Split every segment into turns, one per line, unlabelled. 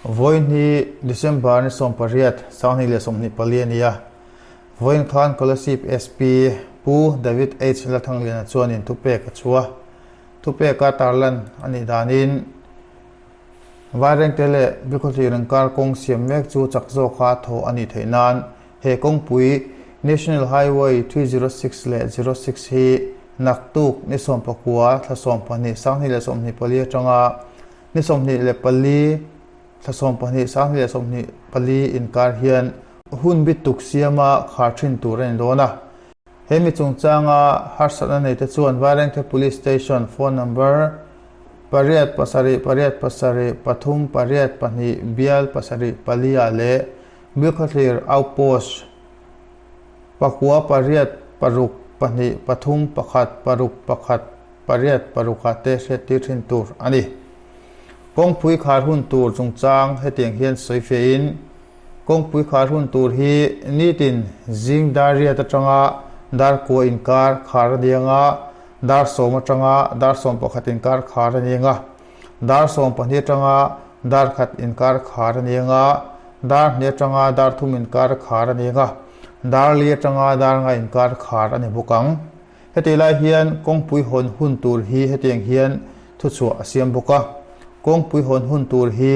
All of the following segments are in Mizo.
Vawiin hi December ni 18, 2024 a ni a. Vawiin khan Kolasib SP Pu David H Lalthangliana chuanin thupek a chhuah. Thupeka tarlan a nih danin Vairengte leh Bikhawthlir inkar kawng siam mek chu chak zawka thaw a nih theih nan he kawngpui National Highway 306 leh 06 hi naktuk ni 19 thla 12 2024 atanga ni 24 thla 12 2024 inkar hian hun bi tuk siama khar thin tur a ni dawn a. He mi chungchanga harsatna neite chuan Vairengte Police Station phone number pariat pasarih pariat pasarih pathum pariat pahnih bial pasarih palia leh Bilkhawthlir Outpost pakua pariat paruk pahnih pathum pakhat paruk pakhat pariat parukah te hriattir thin tur a ni. Kawngpui khar hun tur chungchang hetiang hian sawi fiahin kawngpui khar hun tur hi nitin zing dar riat atanga dar kua inkar khar a ni anga, dar sawm atanga dar sawm pakhat inkar khar a ni anga, dar sawm pahnih atanga dar khat inkar khar a ni anga, dar hnih atanga dar thum inkar khar a ni anga, dar li atanga dar nga inkar khar a ni bawk ang. Hetih lai hian kawngpui hawn hun tur hi hetiang hian thuchhuah a siam bawk a. Kawngpui hawn hun tur hi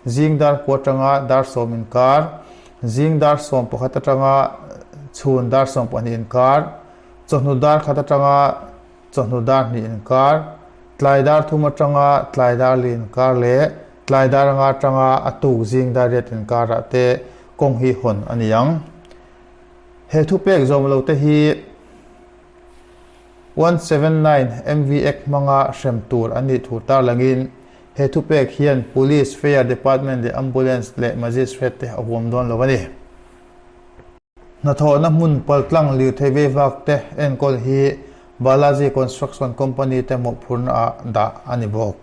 zing dar kua atanga dar sawm inkar, zing dar sawm pakhat atanga chhun dar sawm pahnih inkar, chawhnu dar khat atanga chawhnu dar hnih inkar, tlai dar thum atanga tlai dar li inkar leh tlai dar anga atanga a tuk zing dar riat inkarah te kawng hi hawn a ni ang. He thupek zawm lo te hi 179 MV Act hmanga hrem tur an nih thu tarlangin he thupek hian Police, Fire Department leh Ambulance leh Magistrate te a huam dawn lo a ni. Hnathawhna hmun paltlang lirthei veivak te enkawl hi Balaji Construction Company te mawhphurna ah dah a ni bawk.